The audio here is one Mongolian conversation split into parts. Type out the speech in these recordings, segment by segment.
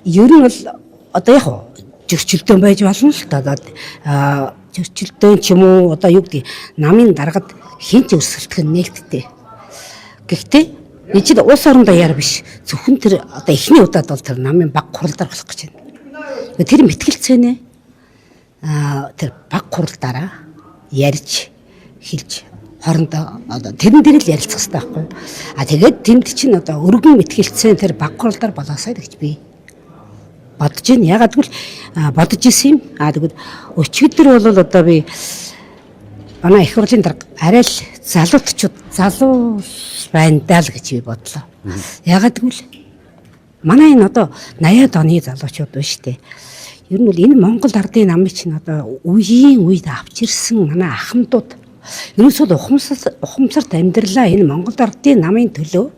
Ер нь бол одоо яг зөрчилдөөн байж болно л та. Зөрчилдөөн ч юм уу, одоо юу гэдэг, намын даргад хэн ч өрсөлдөх нь нээлттэй. Гэхдээ энэ чинь улс орондоо яар биш. Зөвхөн тэр одоо эхний удаад бол тэр намын баг хуралдаар болох гэж байна. Тэр мэтгэлцээнэ тэр баг хуралдаараа ярьж хэлж хоорондоо одоо тэрэн дээр л ярилцах хэрэгтэй байхгүй. А тэгээд тэнд чинь одоо өргөн мэтгэлцээн тэр баг хуралдаар болоосай гэж би бодож байна. Ягаад гэвэл бодож исэн юм. А тэгвэл өчигдөр бол одоо би манай их хурлын дарга арай л залуутчууд залуу байна даа л гэж би бодлоо. Ягаад гэвэл манай энэ одоо 80-ад оны залуучууд байна шүү дээ. Ер нь бол энэ Монгол ардын намын чинь одоо үеийн үед авч ирсэн манай ахмадууд ерөөсөө ухамсарт амьдралаа энэ Монгол ардын намын төлөө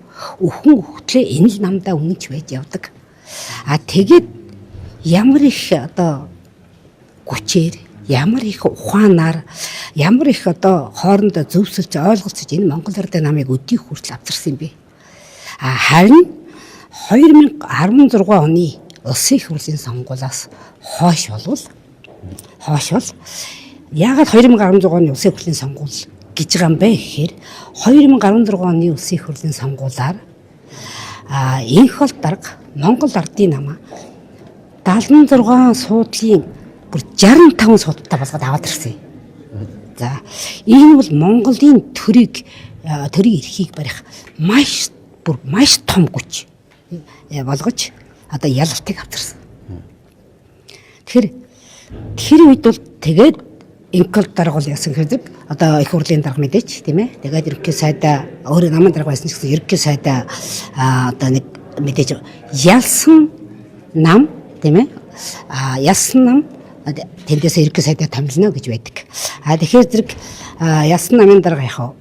өхөн өгтлээ энэ л намдаа үнэнч байж явдаг. А тэгээд ямар их одоо хүчээр, ямар их ухаанаар, ямар их одоо хоорондоо зөвсөлж, ойлголцож энэ Монгол ардын намыг өдийг хүртэл авчирсан юм бэ. А харин 2016 оны улсын их хурлын сонгуулиас хойш бол яагаад 2016 оны улсын их хурлын сонгуул гэж байгаа юм бэ гэхээр 2016 оны улсын их хурлын сонгуулиар энх бол дарга Монгол ардын намаа 76 суудлын бүр 65 суудтай болгоод аваад ирсэн. За, энэ бол Монголын төрийг төрийн эрхийг барих маш том хүч болгож одоо ялалтыг авчирсан. Тэгэхээр тэр үед бол тэгээд инкол дарга бол ясан хэрэг одоо их хурлын дарга мэдээч, тийм ээ. Тэгээд ерөнхий сайдаа өөрөө намын дарга байсан ч гэсэн ерөнхий сайдаа одоо нэг мэдээж ялсан нам, тийм ээ. Ялсан нам тэндээс ерөнхий сайдаа томилно гэж байдаг. А тэгэхээр зэрэг ялсан намын дарга яг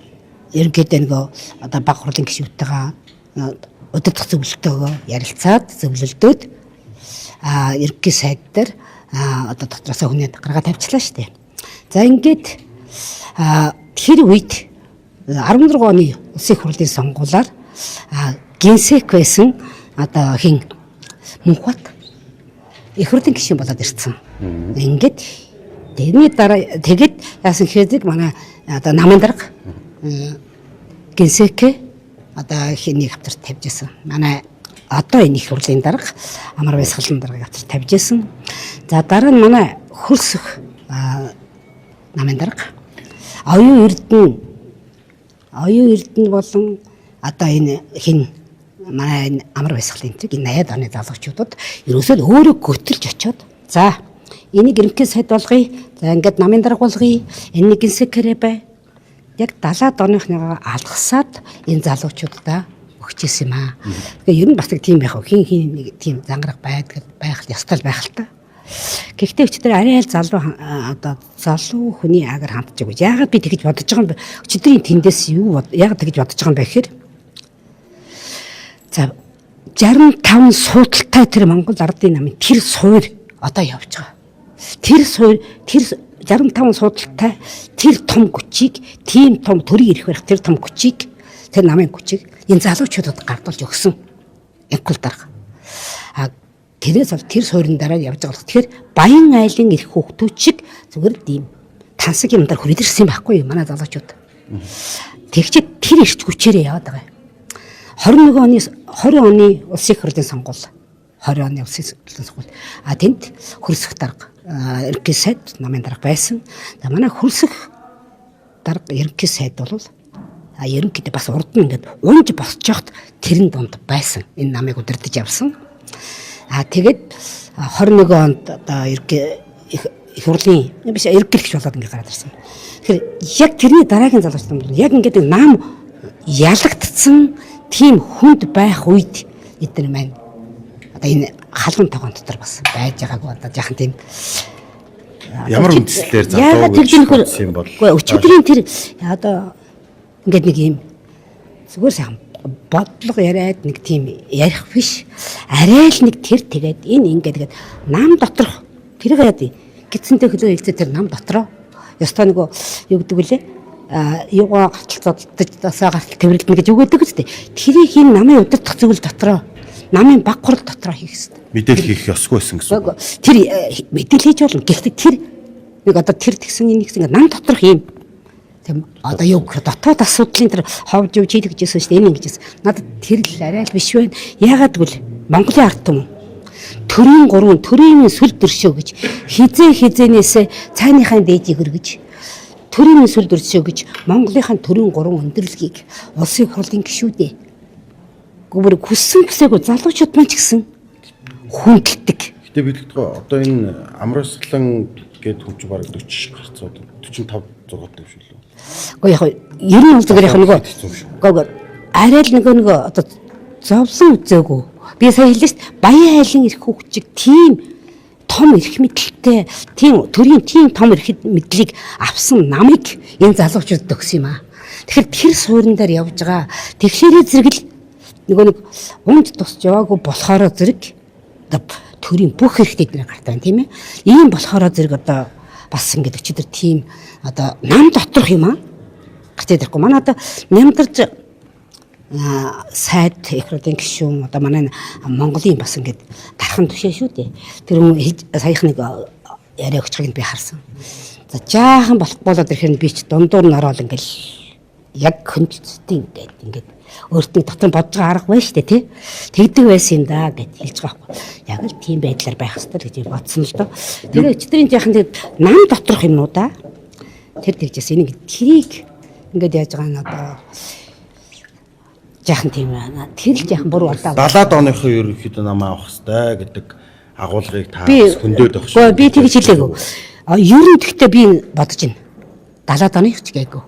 ерөнхийдөө нөгөө одоо баг хурлын гишүүдтэйгээ удирдах зөвлөлтөөгөө ярилцаад зөвлөлдөөд ерөнхий сайд дээр одоо дотроосоо хүнээ гаргаад тавьчлаа шүү дээ. За, ингээд тэр үед 16 оны улсын их хурлын сонгуулиар генсек байсан одоо хин Мөнхбат их хурлын гишүүн болоод ирсэн. Ингээд тэрний дараа тэгээд яасан гэхээр манай одоо намын дарга генсек одоо хэнийг авчир тавьж исэн. Манай одоо энэ их хурлын дарга Амар Баясгалан даргаыг авчир тавьж исэн. За, дараа нь манай Хөлсөх намын дарга Оюун Эрдэнэ болон одоо энэ хин манай энэ Амар Баясгалын энэ 80-ад оны залуучуудад ерөөсөө өөрөө хөтөлж очиод, за, энийг ерөнхий сайд болгоё. За, ингээд намын дарга болгоё. Энэ генсекэрэ бай. Яг 70-ад оныхныгаа алгасаад энэ залуучуудаа өгч исэн юм аа. Тэгэхээр ер нь бас тийм байх уу? Хин хин нэг тийм зангарах байдаг байх ёстой байх л та. Гэхдээ өчигдөр арай л залуу одоо залуу хүний агар хандж байгаа. Яагаад би тэгж бодож байгаа юм бэ? Өчигдрийн тэндээс юу яагаад тэгж бодож байгаа юм бэ гэхээр за 65 суудалтай тэр Монгол ардын намын тэр суур одоо явж байгаа. Тэр суур, тэр 65 суудалтай тэр том хүчийг, тийм том төрийн эрх барих тэр том хүчийг, тэр намын хүчийг энэ залуучуудад гардуулж өгсөн. Инкул дарга. А тэрээс бол тэр суурин дараа явж байгаа болох. Тэгэхээр Баян айлын эрх хүүхдүүд шиг зүгээр л ийм тансаг юм дээр хүрээд ирсэн байхгүй юу манай залуучууд. Тэгчээд тэр эрч хүчээрээ яваад байгаа юм. 21 оны 20 оны улсын их хурлын сонгуул, 20 оны улсын хурлын сонгуул. А тэнд Хөрсөх дарга, ерөнхий сайд, намын дарга байсан. За, манай Хөрсөх дарга, ерөнхий сайд бол ерөнхийдөө бас урд нь ингээд унж босч явахт тэрэн дунд байсан. Энэ намыг удирдах явсан. А тэгээд 21 онд одоо ерөнхий их хурлын биш, ерөнхийлөгч болоод ингээд гараад ирсэн. Тэгэхээр яг тэрний дараагийн залуучууд бол яг ингээд нам ялагдсан тийм хүнд байх үед эдгээр маань одоо энэ халуун тогоон дотор бас байж байгаагүй одоо жаахан тийм ямар үндслээр залуу гэж бодсон юм бол өчигдрийн тэр одоо ингээд нэг юм зүгээр сайхан бодлого яриад нэг тийм ярих биш, арай л нэг тэр тэгээд энэ ингээд тэгээд нам доторх тэр яа гидсэнтэй хөлөө хэлцээ тэр нам дотроо ёстой нөгөө юу гэдэг вүлээ юугаа гартал зодтож тасаа гартал тэрвэрлэнэ гэж үг өгдөг үстэй. Тэрийг энэ намын удирдах зөвлөл дотроо Намын баг хурал дотроо хийх хэрэгтэй. Мэдээлэл хийх ёсгүй байсан гэсэн үг. Тэр мэдээлэл хийж болно. Гэхдээ тэр нэг одоо тэр тэгсэн энэ гэсэн нам доторх юм. Тийм одоо юу гэх дотоод асуудлын тэр ховж юу чийлэх гэжсэн шүү дээ. Энэ ингэжсэн. Надад тэр л арай л биш байна. Яагаад гэвэл Монголын ард түмэн төрийн гурван төрийн сүл дөршөө гэж хизээ хизээнээс цааныхаа дээдийг өргөж төрийн сүл дөршөө гэж Монголынхаа төрийн гурван өндөрлөгийг улсын хурлын гишүүдээ гүбэр хүссэн хүсээгүй залуучууд маань ч гэсэн хүндэлдэг. Гэтэ бид одоо энэ Амрууслан гээд хүн чинь бараг 40 гарцууд 45 6 юм шиг лөө. Гэхдээ яг ер нь бол зүгээр яг нөгөө үгүй арай л нөгөө одоо зовлон үзээгүй. Би сая хэллээ шүү дээ. Баян айлын эрх хөгжиг тийм том эрх мэдэлтэй, тийм төрийн тийм том эрх мэдлийг авсан намыг энэ залуучууд төгсөн юм аа. Тэгэхээр тэр суурин дээр явж байгаа. Тэгэхээр зэрэг л нөгөө нэг унд тусч яваагүй болохоро зэрэг одоо төрийн бүх эрх тэдний гарт байна, тийм ээ. Ийм болохоро зэрэг одоо бас ингээд өчигдөр тийм одоо нам доторх юм аа. Гарч ирэхгүй. Манай одоо нямдарч сайд их хурлын гишүүн одоо манай Монголын бас ингээд дархан түшээ шүү дээ. Тэр хүн саяхан нэг яриа өгч байгааг нь би харсан. За жаахан болохгүй болоод ирэхээр би ч дундуур нь ороод ингээд яг хөндлөцтэй ингээд өөртөө дотор бодож байгаа арга байна шүү дээ, тий. Тэгдэг байсан юм да гэд хэлж байгаа байхгүй. Яг л тийм байдлаар байх хэрэгтэй гэж бодсон л доо. Тэгээ өчтөрийн жаахан тэг нам доторх юмнуудаа тэр тэгжээс энэ тэрийг ингээд яаж байгаа нь одоо жаахан тийм байна. Тэр л жаахан буруу удаа. 70-аад оныхоо ерөнхийдөө намаа авах хэрэгтэй гэдэг агуулгыг та хөндөд авах шүү. Би тэгж хэлээгүй. Ер нь гэхдээ би бодож байна. 70-аад оных ч гээгүй.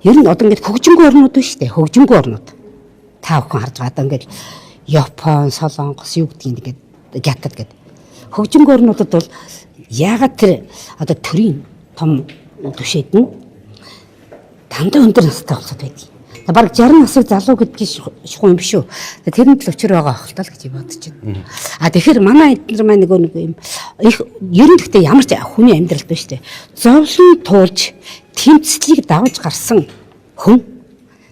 Ер нь одоо ингээд хөгжингүй орнууд байна шүү дээ. Хөгжингүй орнууд. Та бүхэн харж байгаа одоо ингээд Япон, Солонгос юу гэдгийг ингээд Гятад гэдэг. Хөгжингүй орнуудад бол яагаад тэр одоо төрийн том түшээд нь дандаа өндөр настай улсууд байдаг. Бараг 60 насыг залуу гэдгийг шухам юм биш үү? Тэрэнд л учир байгаа ах л та л гэж бодож байна. А тэгэхээр манай эднэр маань нөгөө нэг юм их ер нь гэхдээ ямар ч хүний амьдралд биш үү? Зовлон туулж тэмцлийг давж гарсан хүн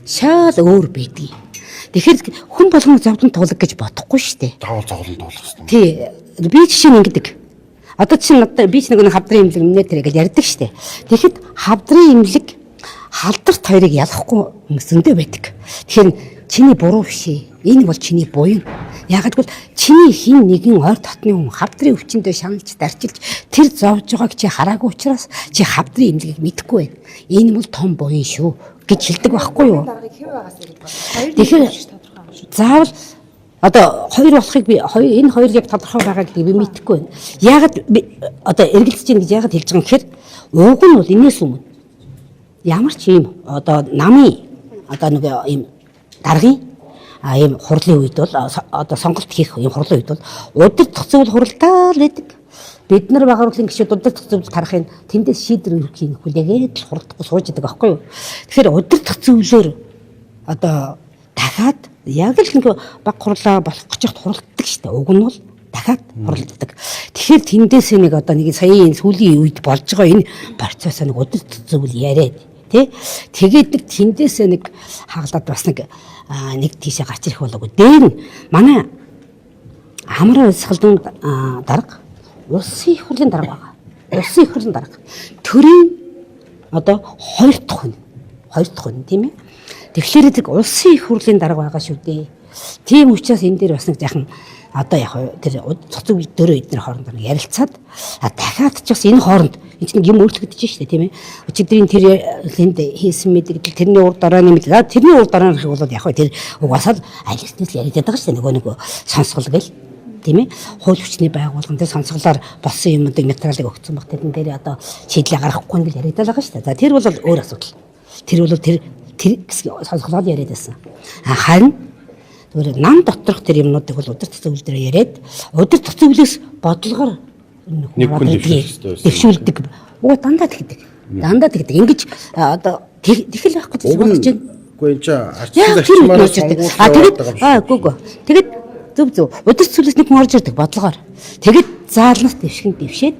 шал өөр байдгийг. Тэгэхээр хүн болгон зовлон туулаг гэж бодохгүй шүү дээ. Заавал зовлон туулах хэрэгтэй. Тий. Би жишээ нь ингэдэг. Одоо чинь одоо би ч нэг хавдрын имлэг өмнө тэр гэж ярьдаг шүү дээ. Тэгэхэд хавдрын имлэг халдарт хоёрыг ялахгүй хүмүүс зөндөө байдаг. Тэгэхээр чиний буруу биш ээ. Энэ бол чиний буян. Яагаад гэвэл чиний хин нэгэн ойр дотны хүн хавдрын өвчнөдөө шаналж дарчилж тэр зовж байгааг чи хараагүй учраас чи хавдрын имлэгийг мэдэхгүй байна. Энэ бол том буян шүү гэж хэлдэг байхгүй юу? Тэгэхээр заавал одоо хоёр болохыг би хоёр энэ хоёр яг тодорхой байгаа гэдгийг би мэдэхгүй байна. Яагаад одоо эргэлзэж гин гэж яагаад хэлж байгаа юм гэхээр уг нь бол энэс өмнө ямар ч ийм одоо намын одоо нэг ийм даргын ийм хурлын үед бол одоо сонголт хийх ийм хурлын үед бол удирдах зөвлөл хуралдаа л байдаг. Бид нар багаар хурлын гишүүд удирдах зөвлөл тарахын тэндээс шийдвэр өргөхийн хүлээгээд л хуралдахгүй сууж идэг байхгүй юу. Тэгэхээр удирдах зөвлөөр одоо дахиад яг л нэг баг хурлаа болох гэж хуралддаг шүү дээ. Уг нь бол дахиад хуралддаг. Тэгэхээр тэндээс нэг одоо нэг сая энэ сүүлийн үед болж байгаа энэ процессоо нэг удирдах зөвлөл яриад тий. Тэгээд нэг тэндээсээ нэг хагалаад бас нэг нэг тийшээ гарч ирэх болоогүй. Дээр нь манай Амрын урсгалын дарга улсын их хурлын дарга байгаа. Улсын их хурлын дарга. Төрийн одоо хоёр дахь хүн. Хоёр дахь хүн тийм ээ. Тэгэхээр тэр улсын их хурлын дарга байгаа шүү дээ. Тийм учраас энэ дээр бас нэг жаахан одоо яг тэр цоцог дөрөв эднэр хооронд нэг ярилцаад дахиад ч бас энэ хооронд энэ чинь юм өөрчлөгдөж шүү дээ тийм ээ. Өчигдрийн тэр тэнд хийсэн мэдэгдэл тэрний урд дарааны мэдэгдэл тэрний урд дарааных бол яг тэр угаасаа аль эртнээс яригдаад байгаа шүү дээ нөгөө нэг сонсгол гэл тийм ээ. Хууль хүчний байгууллагын тэр сонсголоор болсон юмнуудыг материалыг өгсөн баг тэрэн дээр одоо шийдлээ гаргахгүй гэж яригдаад байгаа шүү дээ. За тэр бол өөр асуудал. Тэр бол тэр сонсголоор яриад байсан. Харин зүгээр нам доторх тэр юмнуудыг бол удирдах зөвлөл дээр яриад удирдах зөвлөөс бодлогоор нэг хүн дэвшүүлдэг. Уг дандаа тэгдэг. Дандаа тэгдэг. Ингэж одоо тэгэл байхгүй гэж бодож байна. Үгүй энэ чинь арчил зарчмаар сонгуул яваад байгаа юм шиг. Аа үгүй үгүй. Тэгээд зөв зөв. Удирдах зөвлөөс нэг хүн орж ирдэг бодлогоор. Тэгээд заалнаас дэвшгэн дэвшээд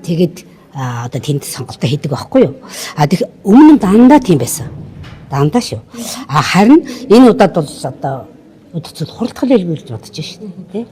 тэгээд одоо тэнд сонголтоо хийдэг байхгүй юу? А тэг өмнө нь дандаа тийм байсан. Дандаа шүү. А харин энэ удаад бол одоо Өдөрцөл хуралдах хэлгүй гэж бодож шин, тий.